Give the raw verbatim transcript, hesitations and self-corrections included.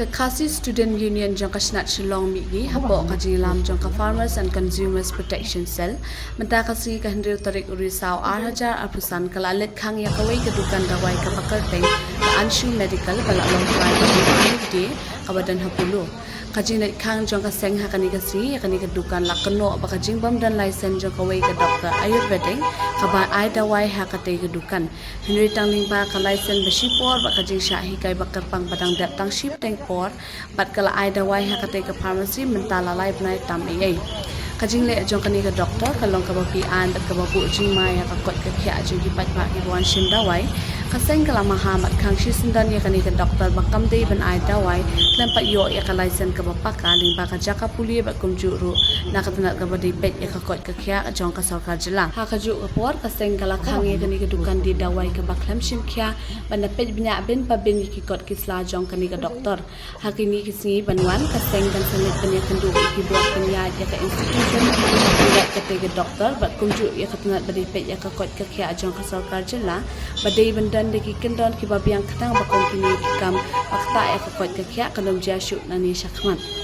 Ka Khasi Student Union jong ka Shnat Shillong mihngi hapoh ka jingïalam jong ka Farmers and Consumers Protection Cell mynta ka sngi ka hynriew tarik u Risaw ar hajar arphew san ka la leit khang ïa kawei ka dukan dawai kaba kyrteng ka Anshu Medical ba la long trai ka Day kaba don ha Polo. Ka jingleit khang jong ka seng ha kane ka sngi ïa kane ka dukan la kynnoh ba ka jingbym don license jong kawei ka doktor Ayurvedic kaba ai dawai ha katei ka dukan. Hynrei tang lyngba ka license ba shipor bad ka jingshah hikai ba kyrpang ba dang dep tang shipteng por bad ka la ai dawai ha katei ka pharmacy mynta la lai bnai tam ei ei. Ka jingleh jong kane ka doktor ka long kaba phi-aiñ bad kaba buh jingma ïa ka koit ka khiah jong ki paidbah kiba wan shim dawai. Ka seng ka la maham bad khang shisyndon ïa kane ka doktor ba kam dei ban ai dawai khlem pat ïoh ïa ka license kaba paka lyngba ka jaka pule bad kumjuh ruh na ka tnat kaba dei peit ïa ka koit ka khiah jong ka sorkar jylla. Ha kajuh ka por ka seng ka la khang ïa kane ka dukan die dawai kaba khlem shim khia bad na peit bniah bin pa bin ïa ki kot ki sla jong kane ka doktor. Ha kine ki sngi ban wan ka seng kan sa leit pynïakynduh ïa ki bor pynïaid ïa ka institution ba pynïaid katei ka doktor bad kumjuh ïa ka tnat ba dei peit ïa ka koit ka khiah jong ka sorkar jylla ba dei ban don da ki kyndon kiba biang khnang ba kum kine ki kam ba ktah ïa ka koit ka khiah kan ym jia shuh nangne shakhmat.